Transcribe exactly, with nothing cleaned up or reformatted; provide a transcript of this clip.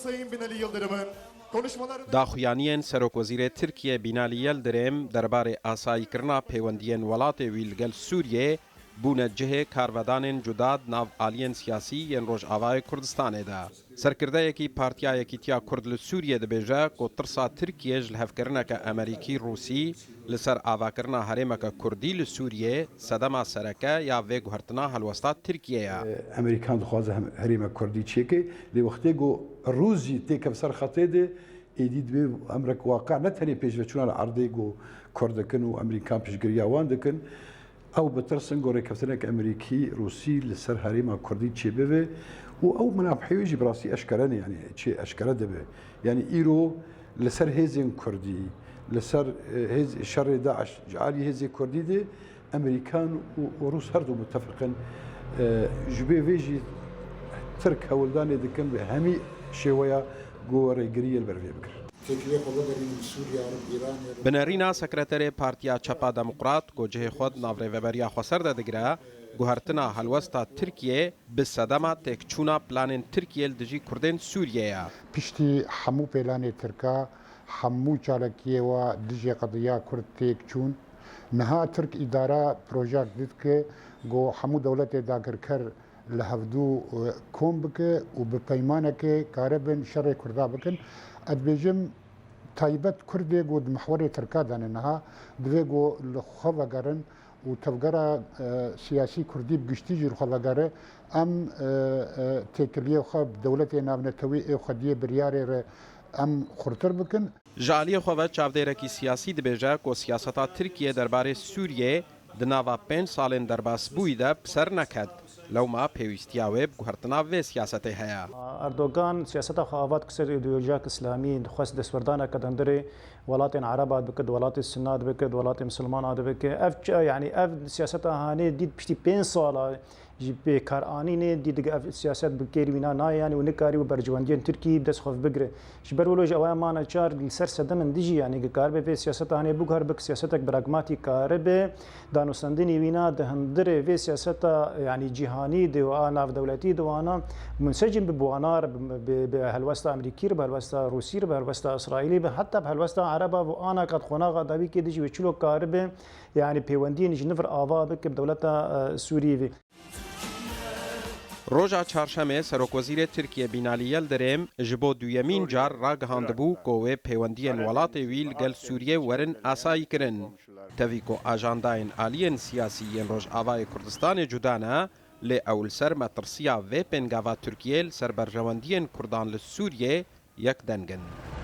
Sayın Binali Yıldırım'ın konuşmalarında Daxuyaniyên Serokwezîrê Tirkiyê Binalî Yildirim derbarê asayîkirina pêwendiyên welatê wî li gel Sûriyê bûne cihê karvedanên cuda di nav aliyên siyasî yên Rojavayê Kurdistanê de. Serkirdeyekî Partiya Yekîtiya Kurd li Sûriyê dibêje ku tirsa Tirkiyê ji lihevkirineke Amerîkî-Rûsî li ser avakirina herêmeke Kurdî li Sûriyê sedema sereke ya vê guhertina helwesta Tirkiyê ye. Amerîkan dixwaze hem herêmek Kurdî çêke, lê wextê ku Rûs jî têkev ser xetê de, êdî divê emrek waqe ne tenê pêşveçûna li erdê ku Kurd dikin û Amerîkan piştgiriya wan dikin. Ew bitirsin ku rêkeftinek Amerîkî, Rûsî li ser herêma Kurdî çêbibe û ew minafehê wê jî bi rastî eşkere ne, yanî çê eşkere dibe. Yanî îro li ser hêzên Kurdî, li ser, e, hêz, şerê DAIŞ ji alî hêzê Kurdî de Amerîkan û, û Rûs her du mutefiq in. E, ji bê vê jî Tirk hewldanê dikin bi hemî şêweya ku rêgiriyê li ber vê bigirin. Têkiliyê xwe vegerînin Sûriye re, Îranê re. Binerîna sekreterê Partiya Çepa Demokrat ku cihê xwe di nav Rêveberiya Xweser de digire, guhertina helwesta Tirkiyê bi sedema têkçûna planên Tirkiyê li dijî Kurdên Sûriyê ye. Piştî hemû pêlanê Tirka, hemû çalakiyê wa dijî qediya Kurd têk çûn. Niha Tirk îdara projek didike ku hemû dewletê dagirker li hevdû, e, kom bike û bi peymanekê karibin şerê Kurda bikin. Ez dibêjim, taybet Kurdê ku di mihwerê Tirka de ne niha, divê ku li xwe vegerin û tevgera, e, siyasî Kurdî bi giştî jî li xwe vegere. Em, e, e, têkiliyê xwe bi dewletê navnetewî ê xwediyê biryarê re em xurtir bikin. Ji aliyê xwe ve çavdêrekî siyasî dibêje ku siyaseta Tirkiyê derbarê Sûriyê di nava pênc salên derbasbûyî de bi ser neket. Lewma pêwîstiya wê bi guhertina vê siyasetê heye. Erdogan siyaseta xwe ava dike ser îdeolojiyek îslamî, dixwest destwerdaneke di hundirê welatên Ereba dibike, di welatê Sunna dibike, di welatê Misilmana dibike. Ev çi, yanî ev siyaseta hanê dît piştî pênc sala ji bêkaranînê dî dige ev siyaset bi kêrî wîna nayê, yanî û nikarî û berjewendiyên Tirkiyê bi dest xwe bigire. Ji ber wilo jî ew mane çar li ser sedemên dijî, yanî ki karibe vê siyaseta hanê biguher bik siyasetek pragmatîk karibe, danûstendinî wîna di hundirê vê siyaseta, yanî cîhanî de û a navdewletî de wana munsecim bi bi wana re, bi, bi, bi helwesta Amerîkî re, bi helwesta Rûsî re, bi helwesta Îsraîlî, bi heta bi helwesta Ereba û ana qet qonaxa dawî kê dijî wê çilo karibe, yanî pêwendiyên ji nifir ava bike bi dewleta, e, Sûrî vê. Roja çarşemê Serokwezîrê Tirkiye Binalî Yildirim ji bo duyemîn car ragihandibû ku wê pêwendiyên welatê wî li gel Sûriyê werin asayîkirin. Tevî ku ajandayên aliyên siyasî yên Rojavayê Kurdistanê cuda ne, lê ew li ser metirsiya vê pêngava Tirkiyê li ser berjewendiyên Kurdan li Sûriyê yek deng in.